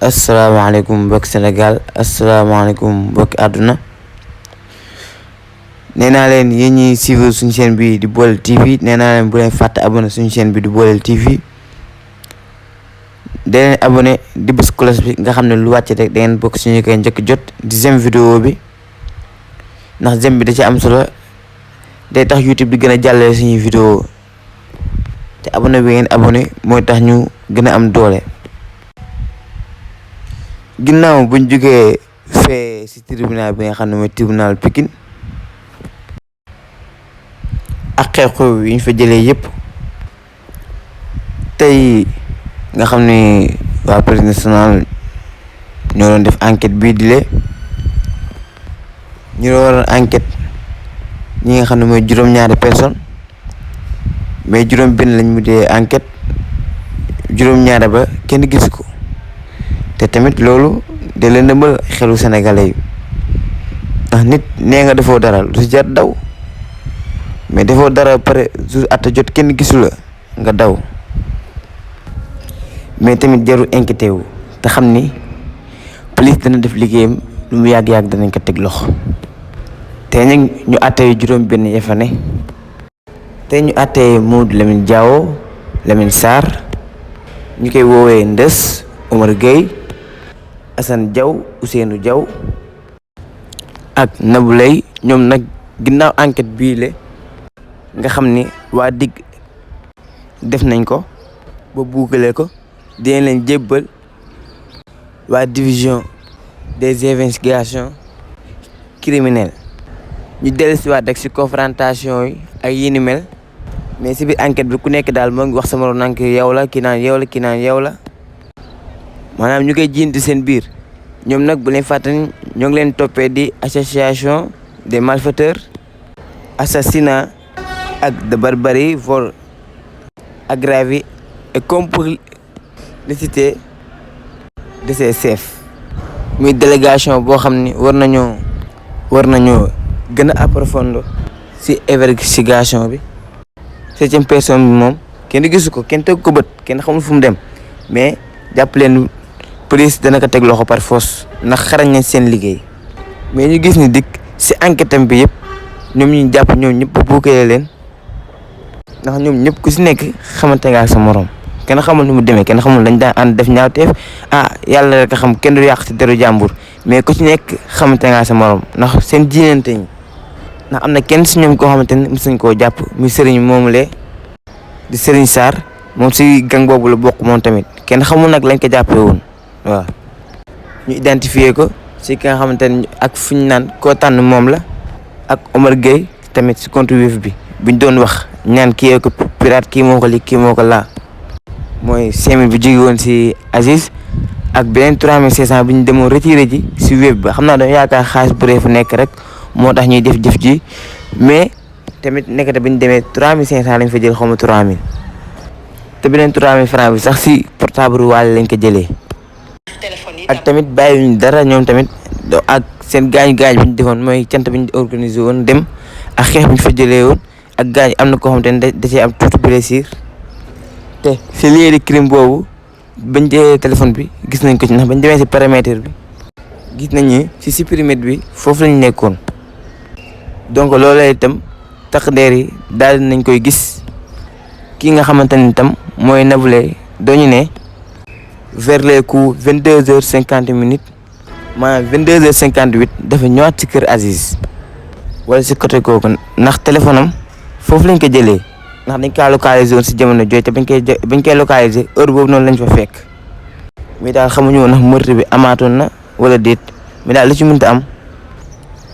asalaamaaleykum mbokki Sénégal asalaamaaleykum mbokki àdduna nee naa leen yéen ñi suivre suñu chaîne bi di Boolel TV nee naa leen bu leen fàtte abonné suñu chaîne bi di Boolel TV da leen abonné di bës cloche bi nga xam ne lu wàcc rek da ngeen bokk suñu koy njëkk jot di j'aime vidéo bi ndax j'aime bi da ci am solo day tax YouTube di gën a jàllale suñuy vidéo te abonné bi ngeen abonné mooy tax ñu gën a am doole. ginnaaw buñ jógee fee ci tribunal bi nga xam ne mooy tribunal Pikine ak xew-xew yi ñu fa jëlee yëpp tey nga xam ne waa police nationale ñoo doon def enquête bii di lee ñu doon enquête ñi nga xam ne mooy juróom-ñaari personne mais juróom-benn lañ mujjee enquête juróom-ñaari ba kenn gisu ko te tamit loolu de leen nëmbal xelu sénégalais yi ndax nit nee nga defoo dara lu si jar daw mais defoo dara pare jour atta jot kenn gisu la nga daw mais tamit jarul inquiété wu te xam ni police dana def liggéeyam lu mu yàgg-yàgg danañ ko teg loxo te ñu àttee juróom-benn ya fa ne te ñu àttee Modou Lamine Diawo Lamine Sarr ñu koy woowee Ndës Omar Gueye Assane Diaw Ousseynou Diaw ak Nabou Leye ñoom nag ginnaaw enquête bii le nga xam ni waa digg def nañ ko ba buugale ko dinañ leen jébbal waa division des investigations criminelles ñu dellusiwaat rek ci confrontation yi ak yi ni mel mais ci biir enquête bi ku nekk daal moo ngi wax sama morom naan yow la kii naan yow la kii naan yow la maanaam ñu koy jiinti seen biir ñoom nag bu leen fàttali ñoo ngi leen toppee di association des malfaiteurs assassinat ak de barbarie vol aggravé et complicité de ses chefs muy délégation boo xam ni war nañoo gën a approfondir ci investigation bi. septième personne bi moom kenn gisu ko kenn teg ko bët kenn xamul fu mu dem mais jàpp leen police dana ko teg loxo par force ndax xarañ nañ seen liggéey mais ñu gis ni dikk ci enquête am bi yëpp ñoom ñu jàpp ñoom ñëpp buukale leen ndax ñoom ñëpp ku ci nekk xamante nga ak sa morom kenn xamul nu mu demee kenn xamul dañ daan ànd def ñaawteef yàlla rek a xam kenn du yàq ci deru jàmbur mais ku ci nekk xamante nga ak sa morom ndax seen jiinante ñi ndax am na kenn ci ñoom koo xamante ne mës nañ koo jàpp muy Serigne moomulee di Serigne Sarr moom ci gang boobu la bokk moom tamit kenn xamul nag lañ ko jàppee woon waaw ñu identifier ko ci ki nga xamante ne ak fu ñu naan koo tànn moom la ak Omar Gueye tamit ci compte Wave bi buñ doon wax ñaan kii ko pirate kii moo ko li kii moo ko laa mooy 5000 bi jóge woon ci Aziz ak beneen 3500 bi ñu demoon retiré ji ci Wave ba xam naa dañoo yaakaar xaalis bu rëy fu nekk rek moo tax ñuy def jëf ji mais tamit nekkate bi ñu demee 3500 lañ fa jël xaw ma 3000 te beneen 3000 francs bi sax ci portable waale lañ ko jëlee ak tamit bàyyiwuñ dara ñoom tamit ak seen gaañ bi ñu defoon mooy cant bi ñu organisé woon dem ak xeex bi ñu fa jëlee woon ak gaañ am na koo xamante ne da cee am tuuti blessure te ci lieu de crime boobu bañ jëlee téléphone bi gis nañ ko ci ndax bañ demee ci paramètre bi gis nañ ni ci supprimer bi foofu lañ nekkoon donc loolu itam takk der yi daal nañ koy gis ki nga xamante ni itam mooy Nabou Leye dooñu ne vers les coups 22h50 maanaam 22h58 dafa ñëwaat ci kër Aziz wala ci côté kooku ndax téléphone am foofu lañ ko jëlee ndax dañ kaa localisé woon ci jamono jooju te bañ koy localisé heure boobu noonu lañ fa fekk mais daal xamuñu woon ndax meurtre bi amaatoon na wala déet mais daal li ci mënta am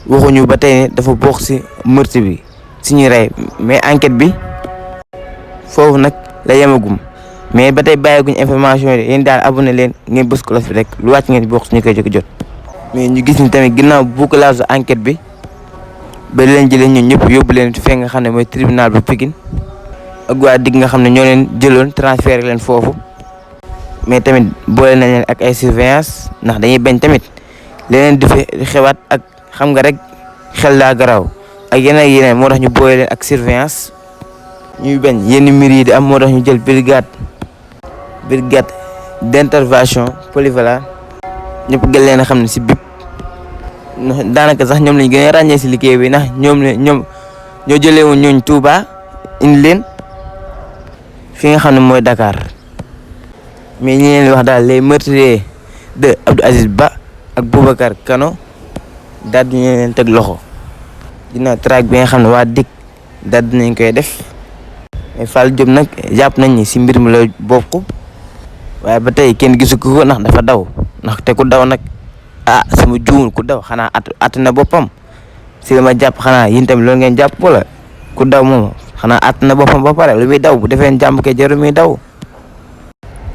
waxuñu ba tey ne dafa bokk ci meurtre bi ci ñuy rey mais enquête bi foofu nag la yemagum mais ba tey bàyyiguñ information yi yéen daal abonné leen ngeen bës cloche bi rek lu wàcc ngeen bokk suñu koy jot mais ñu gis ni tamit ginnaaw bouclage enquête bi ba leen jëlee ñun ñëpp yóbbu leen fee nga xam ne mooy tribunal bu Pikine ak waa digg nga xam ne ñoo leen jëloon transféré leen foofu mais tamit boole nañ leen ak ay surveillance ndax dañuy bañ tamit leneen di fi xewaat ak xam nga rek xel daa garaaw ak yeneen moo tax ñu boole leen ak surveillance ñuy bañ yenn mbir yi di am moo tax ñu jël brigade d'intervention polyvalente ñëpp gën leen a xam ne si bip daanaka sax ñoom lañ gën a ràññee si liggéey bi ndax ñoom ñoo jëlee woon ñooñ Touba indi leen fi nga xam ne mooy Dakar mais ñi leen wax daal les meurtriers de Abdou Aziz Ba ak Boubacar Kano daal di leen teg loxo dina traque bi nga xam ne waa DIC daal dinañ koy def mais Fall Diop nag jàpp nañ ni si mbir mi la bokk waaye ba tey kenn gisu ko ndax dafa daw ndax te ku daw nag sama juumul ku daw xanaa at na boppam si la ma jàpp xanaa yéen tamit loolu ngeen jàpp wala ku daw moom xanaa at na boppam ba pare lu muy daw bu defee jàmm ke jaru muy daw.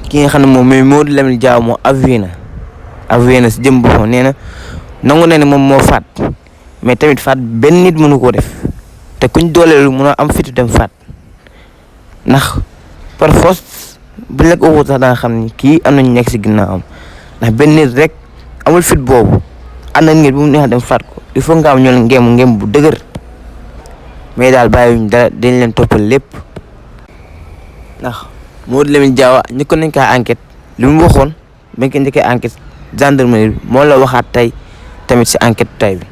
ki nga xam ne moom mooy Modou Lamine Diaw moo avoué na si jëm boppam nee na nangu na ne moom moo faat mais tamit faat benn nit mënu koo def te kuñ dooleelu mënoo am fitu dem faat ndax par force bu lekk waxut sax da nga xam ni kii am nañu nekk si ginnaawam ndax benn nit rek amul fit boobu ànd ak nit bu mu neex dem faat ko il faut nga am ñoom ngem bu dëgër mais daal bàyyiwuñ dara dañ leen toppal lépp ndax Modou Lamine Diaw njëkkoon nañ kaa enquête li mu waxoon bañ ko njëkkee enquête gendarmerie moo la waxaat tey tamit si enquête tay bi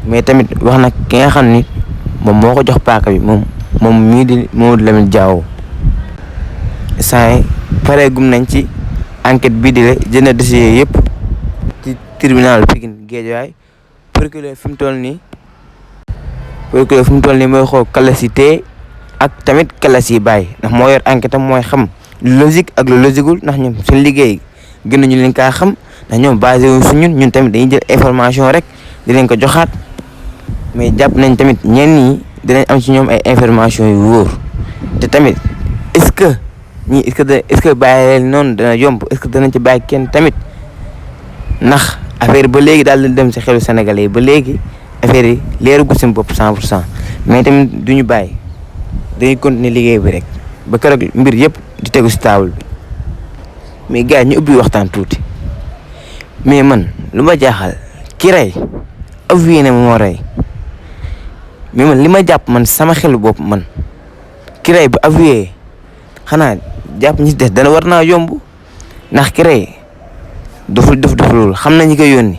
mais tamit wax nag ki nga xam ni moom moo ko jox paaka bi moom mii di Modou Lamine Diaw saa pare gum nañ ci enquête bii di la jënd dossier yëpp ci tribunal Pikine Guédiawaye procureur fi mu toll nii mooy xool calasité ak tamit kalas yi bàyyi ndax moo yor enquête am mooy xam lu logique ak lu logiqueul ndax ñoom suñu liggéey gën nañu leen kaa xam ndax ñoom basé wu su ñun tamit dañuy jël information rek di leen ko joxaat mais jàpp nañ tamit ñenn ñi dinañ am ci ñoom ay information yu wóor te tamit est-ce que bàyyi leen noonu dana yomb est-ce que danañ ci bàyyi kenn tamit ndax affaire ba léegi daal di dem ci xelu Sénégalais yi ba léegi affaire yi leeragu seen bopp 100% mais tamit duñu bàyyi dañuy continuer liggéey bi rek ba keroog mbir yëpp di tegu ci table bi mais gars ñu ubbi waxtaan tuuti mais man lu ma jaaxal ki rey avoué ne moo rey mais man li ma jàpp man sama xelu bopp man ki rey ba avoué xanaa jàpp ñi des dana war naa yomb ndax ki rey doful loolu xam na ñi ko yónni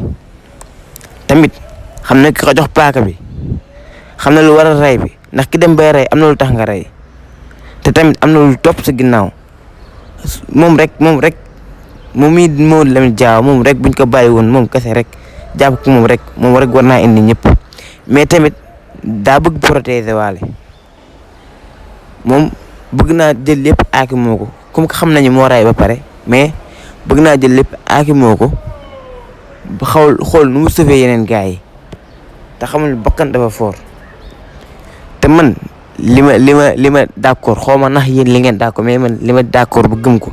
tamit xam na ki ko jox paaka bi xam na lu war a rey bi ndax ki dem bay rey am na lu tax nga rey te tamit am na lu topp sa ginnaaw moom mii Modou Lamine Diaw moom rek buñ ko bàyyi woon moom kese rek jàpp ko moom rek war naa indi ñëpp mais tamit daa bëgg protéger waale moom bëgg naa jël lépp aaki moo ko comme que xam nañu moo rey ba pare mais bëgg naa jël lépp aaki moo ko ba xool nu mu sauver yeneen gars yi te xamul bakkan dafa fort te man li ma d'accord xaw ma nax yéen li ngeen d'accord mais man li ma d'accord bu gëm ko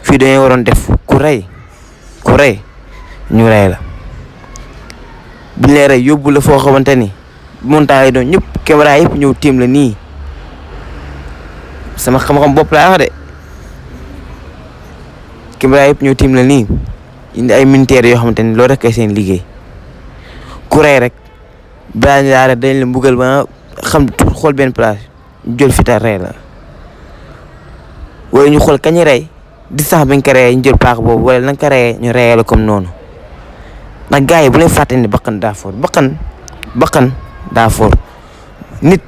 fii dañoo waroon def ku rey ñu rey la buñ lay rey yóbbu la foo xamante ni montagne yi doon ñëpp caméra yëpp ñëw tiim la nii sama xam-xam bopp laa wax de caméra yëpp ñëw tiim la nii indi ay militaires yoo xamante ni loolu rek kay seen liggéey ku rey rek balaa ñu daal dañ la mbugal ba xam xool benn place ñu jël fi ta rey la wala ñu xool kañu rey distance bañ ko reyee ñu jël paak boobu wala na nga ko reyee ñu reyee la comme noonu ndax gars yi bu leen fàtte ni bakkan daa fort bakkan daa fort nit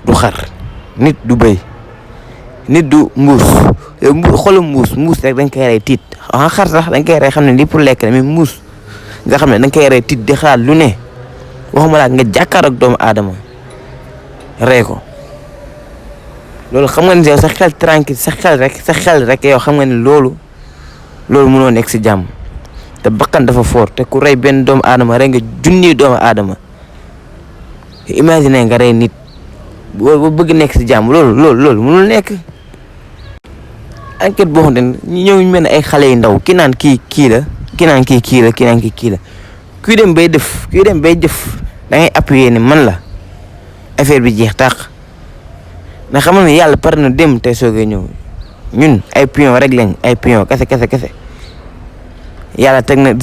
du xar nit du bëy nit du mbuus xoolu mbuus rek dañ koy rey tiit xar sax dañ koy rey xam ne lii pour lekk la mais mbuus nga xam ne dañ koy rey tiit di xalaat lu ne waxuma laa nga jàkkaar ak doomu aadama rey ko loolu xam nga ni yow sa xel tranquille sa xel rek yow xam nga ni loolu mënoo nekk si jàmm te bakkan dafa fort te ku rey benn doomu aadama rey nga junni doomu aadama imagine nga rey nit boo bëgg nekk si jàmm loolu mënul nekk. enquête boo xamante ne ñëw ñu mel ne ay xale yu ndaw ki naan kii la ki naan kii la kuy dem bay jëf da ngay appuyer ni man la affaire bi jeex tàq ndax xam nga ne yàlla pare na dem tey soogee ñëw ñun ay pion rek lañ ay pion kese yàlla teg na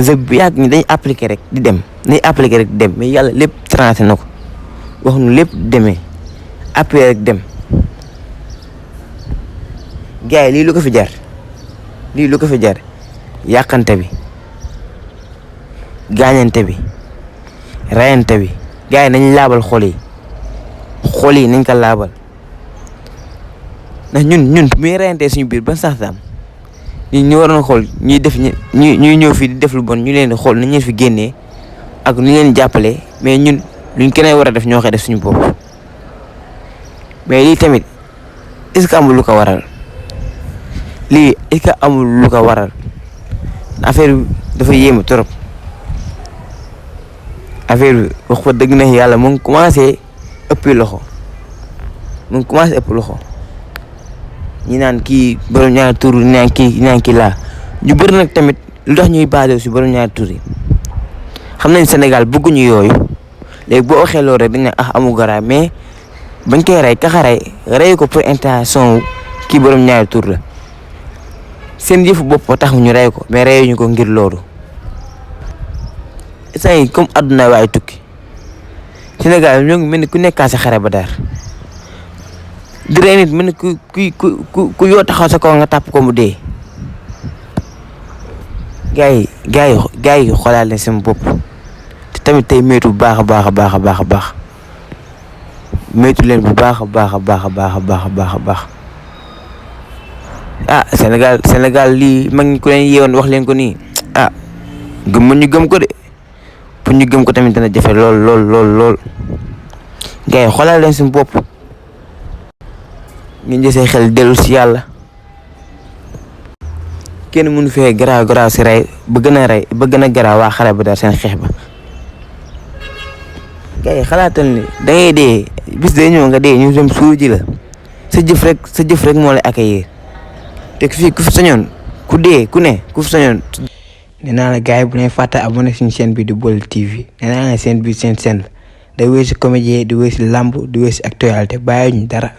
jeu bi yàgg ñu dañuy appliquer rek di dem mais yàlla lépp tracé na ko wax nu lépp demee appuyer rek dem gars yi lii lu ko fi jar yàqante bi gaañante bi rayante bi gars yi nañ laabal xol yi nañ ko laabal ndax ñun muy rayante suñu biir ban sax am ñu waroon xool ñuy def ñuy ñëw fii di def lu bon ñu leen di xool nañ leen fi génnee ak ñu leen jàppale mais ñun luñ keneen war a def ñoo koy def suñu bopp mais lii tamit est-ce que amul lu ko waral lii est-ce que amul lu ko waral affaire bi dafa yéeme trop affaire bi wax fa dëgg na yàlla mu ngi commencé ëpp loxo ñi naan kii borom ñaari tur ñi naan kii laa ñu bëri nag tamit lu tax ñuy basé si borom ñaari tur yi xam nañ Sénégal bëgguñu yooyu léegi boo waxee loolu rek dañ ne amu gara mais bañ koy rey kaxa rey ko pour intention kii borom ñaari tur la seen yëfu bopp tax ñu rey ko mais reyuñu ko ngir loolu instant yi comme adduna waaye tukki Sénégal ñoo ngi mel ni ku nekkaa sa xare ba daar di rey nit mel ni ku yoo taxaw sa kaw nga tàpp ko mu dee gars yi xoolaat leen seen bopp te tamit tey moytu bu baax a baax moytu leen bu baax a baax Sénégal lii mag ñi ku leen yeewoon wax leen ko nii gëm ñu gëm ko de pour ñu gëm ko tamit dana jafe lool gars yi xoolaat leen seen bopp ñu jësee xel dellu si yàlla kenn mënu fee garaaw si rey ba gën a garaaw waa xare ba daal seen xeex ba gars yi xalaatal ni da ngay dee bis day ñëw nga dee ñu dem suul ji la sa jëf rek moo lay accueillir te fii ku fi sañoon ku dee ku fi sañoon. nee naa la gars yi bu leen fàtte abonné suñu chaîne bi di Baol TV nee naa la seen bi seen la day wéy si comédie di wéy si lamb di wéy si actualité bàyyi ñu dara.